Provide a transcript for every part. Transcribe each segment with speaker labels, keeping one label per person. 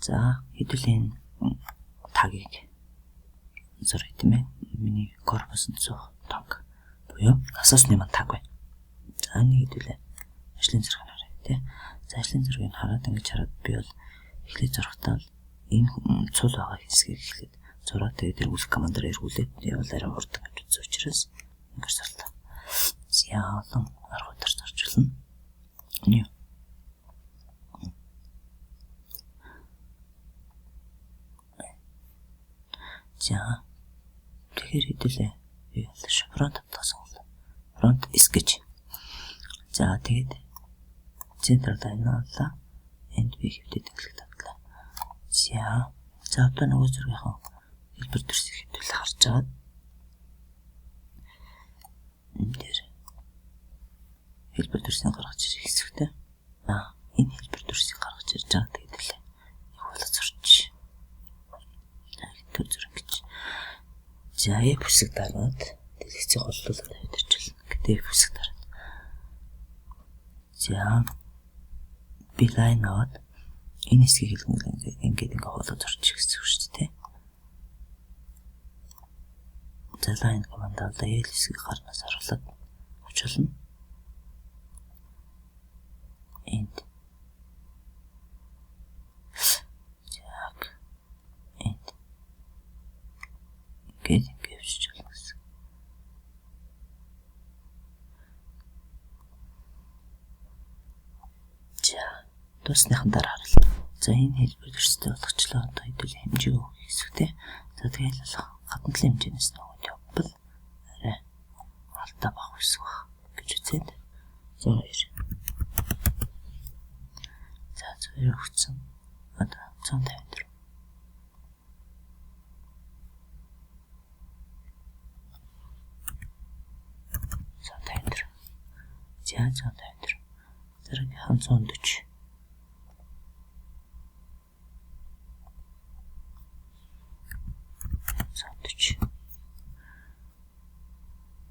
Speaker 1: За, хэдүүл энэ тагийг зуръя, тийм ээ. Миний корпусанд суух таг буюу насосны маань таг байна. За, энийг хэдүүлээ ажлын зургийг харъя, тий. За, ажлын зургийг хараад, ингэж хараад би бол эхлээд зурхтаа бол энэ цул байгаа хэсгийг эхлээд зураад, тэгээд эргүүлэх командаар эргүүлээд явал арай хурдан гэж үзсэн учраас ингэж зурлаа. За, олон аргуудаар зарж болно. New. За, тэгэхээр хэдүүлээ юу ялаа шүү. Front тавтах сонголоо. Front sketch. За, тэгээд center line авлаа. Энд би хэвтээ тэнхлэг тавтлаа. За. За, одоо нөгөө зургийнхаа хэлбэр төрсийг хэвтүүлээ харж агаад энэ дээр хэлбэр төрсийг гаргаж ирэх хэсэгтэй. Аа, энэ хэлбэр төрсийг гаргаж ирж байгаа. Тэгээд л нэг болоо зурч. Төр зураг гэж. За, F хэсэг дараад дэлгэцийг голлуулаад тавиад ирчихлээ. Гэтэ F хэсэг дараад. За, би line аваад энэ хэсгийг ингээд ингээд хуулаад зурчих гэсэн үг шүү дээ. За, line команд авлаа. L хэсгийг гарнаас оруулаад авчулна. Энд. За, энд. Ингээд ингээд явчих болно гэсэн. За, дуусныхан дараа харлаа. За, энэ хэлбэр төстэй болгочлоо. Одоо хэдүүл хэмжээг өгөх хэсэгтэй. За, тэгэл болох гадна талын хэмжээнээс нөгөөд явбал арай алдаа бах хэсэг баг гэж үзээд 102. За, 102 өгсөн. Одоо 154. 154. За, 154. Дараагийнхан 140. 140.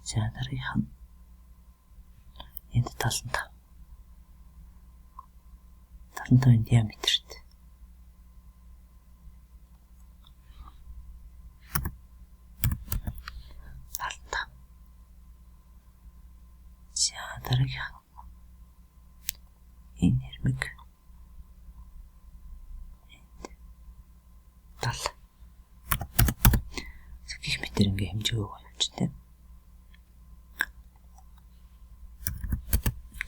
Speaker 1: За, дараагийнх нь энд 75. 75-ын диаметрт. 75. За, дараагийнх нь энэ хэрмэг энд 70. Гэх мэтэр ингээ хэмжээг өгөө явчихтай.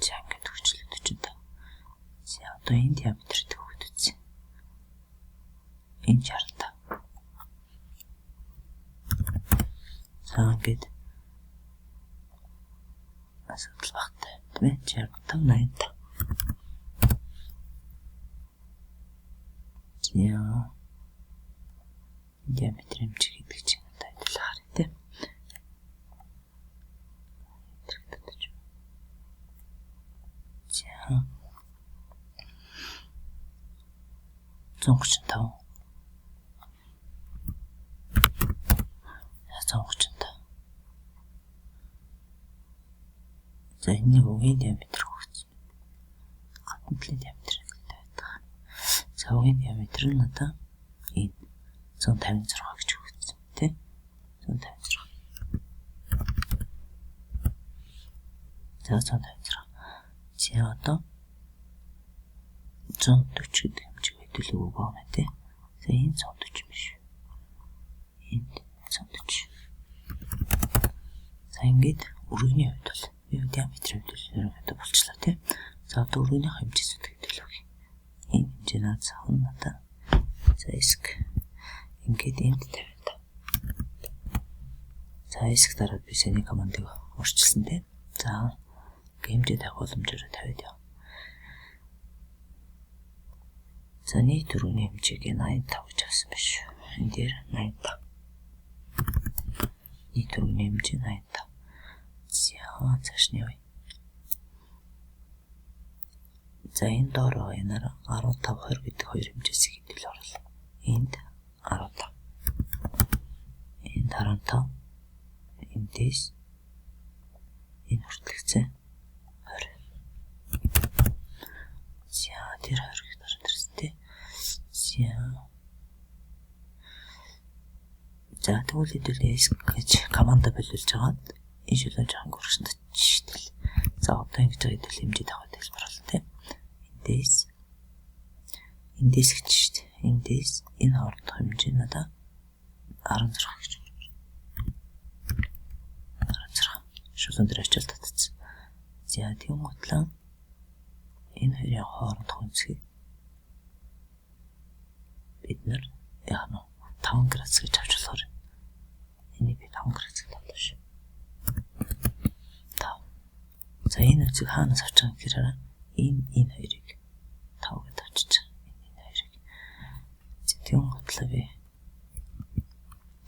Speaker 1: За, ингээд төгчлээ 45. За, одоо энэ диаметрт өгөгдсөн. Энэ 65. За, ингээд асуудал багтай, тийм ээ. 65 85. За, диаметр хэмжээ гэдэг чинь одоо хэдүүл харъя, тийм. За, 135. 135. За, энэний өгийн диаметр өгсөн. Гадна талын диаметр гэдэг байдаг. За, өгийн диаметр нь одоо энэ 156 гэж өгсөн, тийм. 156. За, 156. За, одоо 140 гэдэг хэмжээг хэдүүлээ өгөө байна, тийм. За, энэ 140 биш. Энд 140. За, ингээд өргөний хувьд бол юу диаметрийн хувьд бол ерөнхийдөө болчлоо, тийм. За, одоо өргөнийх хэмжээ зүтгэх хэдүүлээ өгье. Энэ хэмжээ наад цаах нь одоо за эск ингээд энд 55. За, эск дараад би сэний командыг өөрчилсөн, тийм. За, хэмжээ тавих боломжоор тавиад яв. За, нийт өргөний хэмжээг 85 гэж авсан биш. Энэ дээр 85. Нийт өргөний хэмжээ 85. За, цааш нь явъя. За, энэ доор байгаа энаар 15 20 гэдэг хоёр хэмжээсийг хэдүүл оруулаа. Энд 15. Энд 15. Эндээс энэ хүртлэгцээ 20. За, тэр 20 гэж гараад ирсэн, тий. За. За тэгвэл хэдүүлээ S гэж команда болиулж хагаад энэ шилэн жоохон гөргсөн төчтэй. За одоо ингэж байгаа хэдүүл хэмжээ тавих хэлбэр болно тийм. Эндээс гэж шүү дээ. Эндээс энэ хоорондох хэмжээ надаа 16 гэж. 16. Шулуун дээр ачаал татцсан. За тийм гутлаа энэ хоёрын хоорондох өнцгийг бид нар яг нь 5 градус гэж авч болохоор энийг би 5 градус гэж авлаа шүү. 5. За энэ өнцгийг хаанаас авч байгаа гэхээр энэ хоёрыг 5 гэж авчиж байгаа. Энэ хоёрыг. За тийм гутлаа би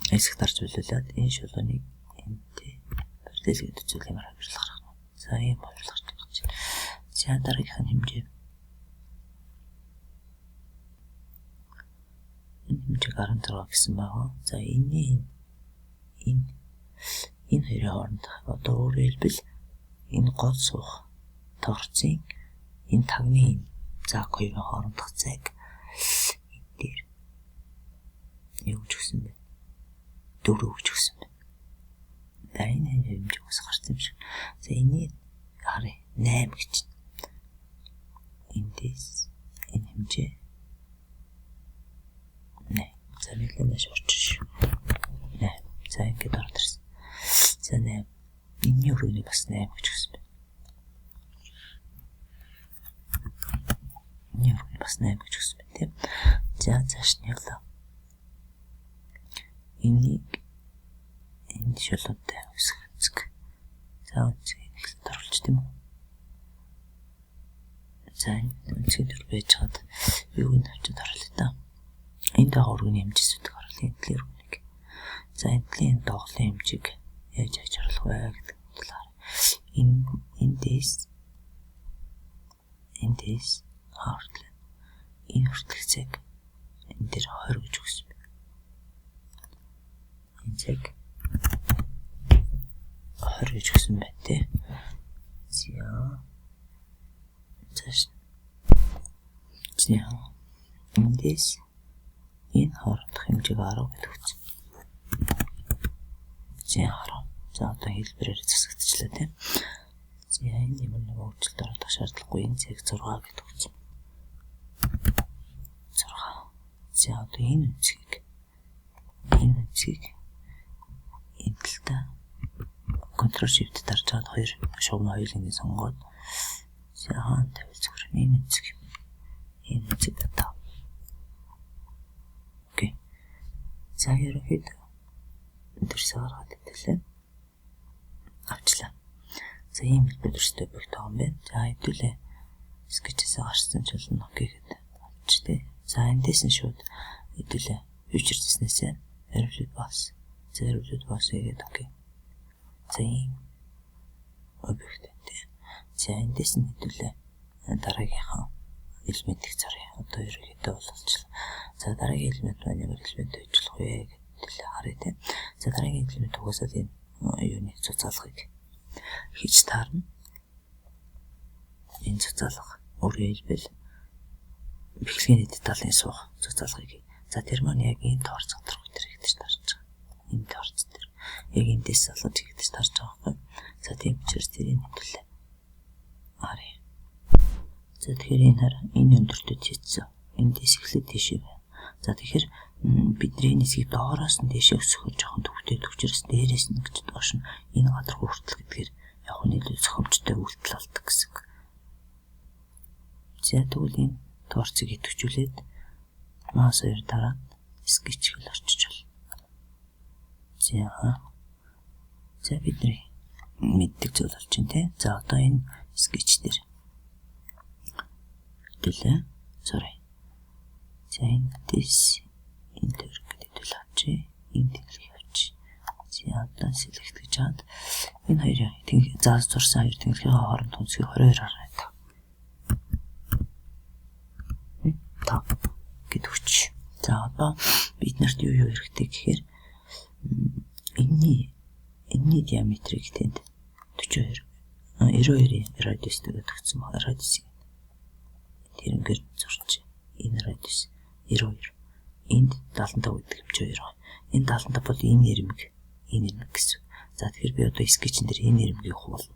Speaker 1: хэсэг дарж болиулаад энэ шулууныг энтэй параллел гэдэг зүйл юмар хавирлах гарах. За ийм хавирлах гарч ирж байна. За дараагийнх нь хэмжээ. Энэ хэмжээг 16 гэсэн байгаа. За энэний энэ хоёрын хооронд одоо өөрөөр хэлбэл энэ гол суух торцын энэ тагны энэ заг хоёрын хоорондох зайг энэ дээр юу гэж өгсөн бэ? 4 гэж өгсөн байна. За энэ хэмжээг бас гарсан юм шиг. За энийг харъя 8 гэж. Эндээс энэ хэмжээ 8. За нэлээд маш орчин шүү. 8. За ингээд ороод ирсэн. За 8. Энэний өрөөний бас 8 гэж өгсөн байна. Энэний өрөөний бас 8 гэж өгсөн байна тийм. За цааш нь явлаа. Энийг энэ шулуунтай өсгөх өнцөг. За өнцгийг эхлээд оруулж тийм үү? За энэ өнцгийн төр байж хаад юуг нь авчиад оруулъя та. Энд байгаа өргөний хэмжээсүүдийг оруулъя. Энэ талын өргөнийг. За энэ талын доголын хэмжээг яаж яаж оруулах вэ гэдэг талаар. Эндээс хүртэл энэ хүртэлх цаг энэ дээр 20 гэж өгсөн байна. Энэ цаг 20 гэж өгсөн байна тий. За цааш. За эндээс энэ хоорондох хэмжээг 10 гэж өгсөн. За 10. За одоо хэлбэрээр засагдчихлаа тийм. За энэ ямар нэг өөрчлөлт оруулах шаардлагагүй. Энэ цаг 6 гэж өгсөн. 6. За одоо энэ өнцгийг энэ талдаа Ctrl Shift дарж аваад хоёр шугам хоёулангийг сонгоод за хаана тавил зүгээр энэ өнцөг 5. Окей. За ерөнхийдөө дөрсөө гаргаад идэвлээ. Авчлаа. За ийм хэлбэр дүрстэй объект байгаа юм байна. За хэдүүлээ скетчээс гарсан ч болно. Окей гэдэг авч тээ. За эндээс нь шууд хэдүүлээ feature гэснээсээ revolute boss. За revolute boss хийгээд окей. За ийм объект тий. За эндээс нь хэдүүлээ дараагийнхаа элементийг заръя. Одоо ерөнхийдөө бол болчихлоо. За дараагийн элемент маань ямар элемент байж болох вэ гэдээ харъя тий. За дараагийн элемент угаасаа энэ юуны цуцаалгыг хийж таарна. Энэ цуцаалга өөрөөр хэлбэл бэхлэгийн дэд талын суух цуцаалгыг. За тэр маань яг энэ торц тодорхой дээр хийгдэж таарч байгаа. Энэ торц дээр яг эндээс салгаж хийгдэж таарч байгаа байхгүй. За тийм учраас тэрийг нэмтэлээ. Харъя. За тэгэхээр энэ хараа энэ өндөртөд хийцсэн. Эндээс эхлээд тийшээ байна. За тэгэхээр бидний энэ хэсгийг доороос нь дээшээ өсгөхөөр жоохон төвтэй төвчрээс дээрээс нь гэж доош нь энэ гадар хүртэл гэдгээр яг нь илүү зохимжтой үйлдэл болдог гэсэн. За тэгвэл энэ торцыг идэвхжүүлээд маус хоёр дараад скетч гэл орчиж болно. За бидний мэддэг зүйл болж байна те. За одоо энэ скетч дээр хэдүүлээ зуръя. За эндээс энэ төр гэдэг хэдүүл авчи. Энэ тэнхлэг авчи. За одоо select гэж хаад энэ хоёрын заас зурсан хоёр тэнхлэгийн хооронд өнцгийг 22.5 гэдэг хүч. За одоо бид нарт юу хэрэгтэй гэхээр энэний диаметрийг тэнд 42 92-ийн радиустай өгсөн байна. Радиусыг тэрнгээр зурч энэ радиус 92. Энд 75 гэдэг хэмжээ 2 байна. Энэ 75 бол энэ ирмэг, энэ ирмэг гэсэн. За тэгэхээр би одоо скетчэн дээр энэ ирмэгийг хуулна.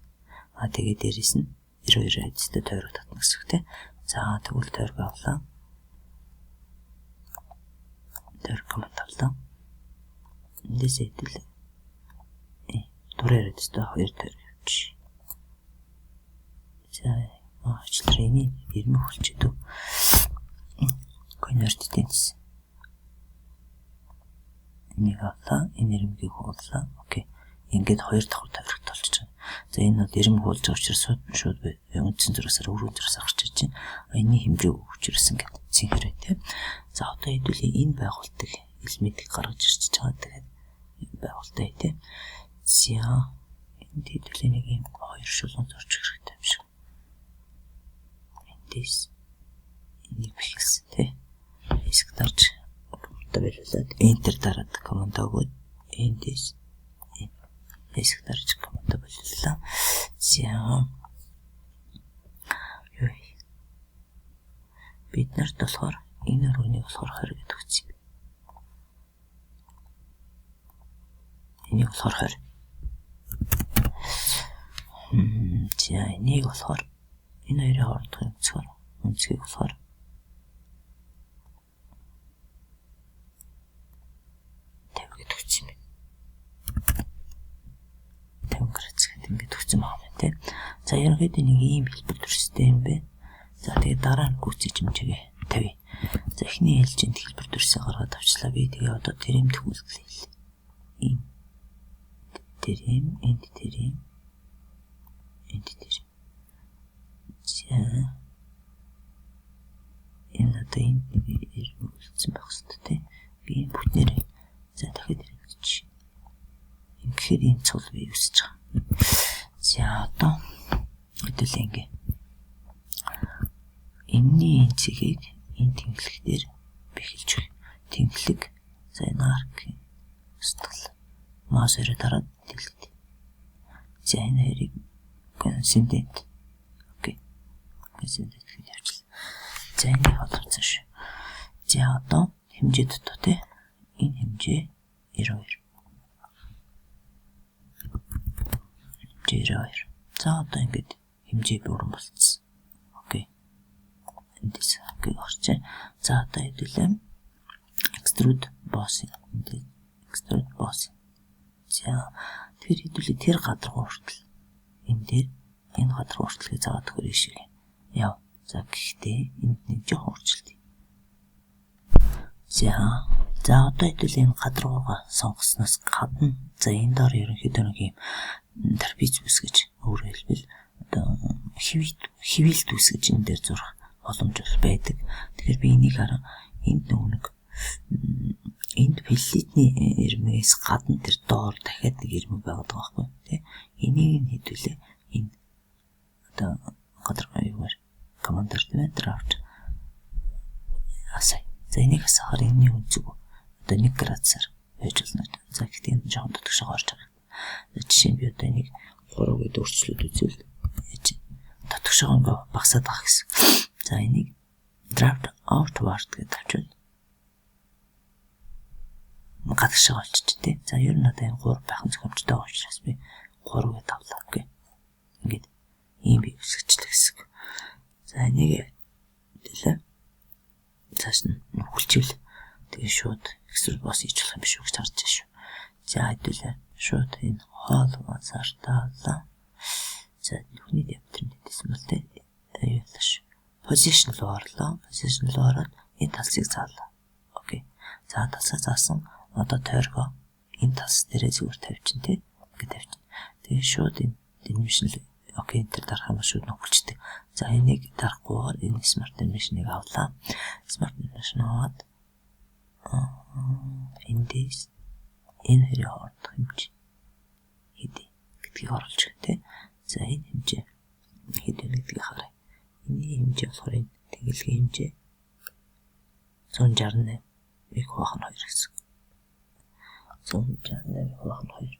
Speaker 1: А тэгээ дээрэс нь 92 радиустай тойрог татна гэсэн үг тийм. За тэгвэл тойрог авлаа. Тойрог команд авлаа. Эндээс хэдэл дурын радиустай 2 тойрог явчих. За ажлаар энийг ирмэг болчиход үү. Convert dense. Энийг авлаа. Энэ ирмэгийг хууллаа. Окей. Ингээд хоёр давхар тойрогт болчихж байгаа. За энэ бол ирмэг хуулж байгаа учраас шууд үндсэн зураасаар өргөн зураас гарч ирж байна. Энийн хэмжээ учраас ингээд цэнхэр бай тийм. За одоо хэдүүлээ энэ байгуултыг элементийг гаргаж ирж байгаа. Тэгээд байгуултаа тийм. За энд хэдүүлээ нэг юм хоёр шулуун зурж хэрэгтэй юм шиг. Эндээс энийг бэхэлсэн тийм. Эск дарж команда болиулаад Enter дараад команда өгөөд эндээс эск дарж команда болиуллаа. За юу бид нарт болохоор энэ өрөөнийг болохоор 20 гэдэг өгсөн юм. Энийг болохоор 20. За энийг болохоор энэ хоёрын хоорондох өнцгөр өнцгийг болохоор 50 гэдэг өгсөн юм байна. 50 градус гэдэг ингээд өгсөн байгаа юм тийм. За ерөнхийдөө нэг ийм хэлбэр дүрстэй юм байна. За тэгээ дараа нь гүйцэж хэмжээгээ тавья. За эхний ээлжинд хэлбэр дүрсээ гаргаад авчлаа би. Тэгээ одоо тэрэмдэх үйлдэл хийлээ. Энэ тэрэм, энд тэрэм, энд тэрэм. За энэ одоо энд нэг ирмэг үлдсэн байх хэрэгтэй тийм. Би энэ бүтнээрээ за дахиад ирмэгч. Ингэхээр энэ цул бий үүсэж байгаа. За одоо хэдүүлээ ингээ. Энийний энэ цэгийг энэ тэнхлэг дээр бэхэлж өгөх. Тэнхлэг за энэ арк устгал. Маус өрөө дараад дэлгэт. За энэ хоёрыг consistent. Окей. Consistent гэж явуулчихлаа. За энийг холбоцсон шүү. За одоо хэмжээ дутуу тий. Энэ хэмжээ 92. Хэмжээ 92. За одоо ингээд хэмжээ бүрэн болцсон. Окей. Эндээс окей орчээ. За одоо хэдүүлээ extrude boss энд extrude boss. За тэр хэдүүлээ тэр гадаргуу хүртэл энэ дээр энэ гадаргуу хүртэл заагаад өгөр шиг яв. За гэхдээ энд нэг жоохон өөрчлөлт. За за одоо хэдүүлээ энэ гадаргуугаа сонгосноос гадна за энэ доор ерөнхийдөө нэг юм трапез үүсгэж өөрөөр хэлбэл одоо хэвийлт үүсгэж энэ дээр зурх боломж бол байдаг. Тэгэхээр би энийг харан энд нөгөө нэг энд филлетний ирмэгээс гадна тэр доор дахиад нэг ирмэг байгаад байгаа байхгүй тий. Энийг нь хэдүүлээ энэ одоо гадаргуу юугаар командор тийм ээ драфт асай. За энийг асахаар энэний өнцөг одоо 1 градусаар байж болно. За гэхдээ энэ жоохон дутагшаа орж байгаа. Жишээ нь би одоо энийг 3 гэдээ өөрчлөлт үзвэл яаж дутагшаа ингээ багасаад байгаа гэсэн. За энийг draft outward гэдэг авчвал гадагшаа болчих тий. За ер нь одоо энэ 3 байх нь зохимжтой байгаа учраас би 3 гэдээ авлаа. Окей. Ингээд ийм бий үүсгэчлээ гэсэн. За энийг хэлээ. Цааш нь хүлчээл тэгээ шууд extrude boss хийж болох юм биш үү гэж харж байна шүү. За хэдүүлээ. Шууд энэ хоол сартаалаа. За нүхний диаметр нь хэдсэн бол тий. Аюулаа шүү. Position руу орлоо. Position руу ороод энэ талсыг заалаа. Окей. За талсаа заасан. Одоо тойргоо энэ талс дээрээ зүгээр тавьчин тий. Ингээд тавьчин. Тэгээ шууд энэ dimension окей enter дарах юм бол шууд нөхөлчдөг. За энийг дарахгүйгээр энэ smart dimension-ыг авлаа. Smart dimension аваад эндээс энэ хоёрын хоорондох хэмжээ хэд гэдгийг оруулж өгнө тий. За энэ хэмжээ хэд вэ гэдгийг харъя. Энийн хэмжээ болохоор энэ тэнхлэгийн хэмжээ 168-ыг хуваах нь 2 гэсэн. 168-ыг хуваах нь 2.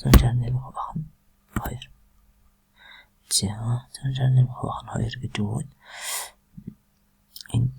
Speaker 1: 168-ыг хуваах нь 2. За 168-ыг хуваах нь 2 гэж өгөөд Энд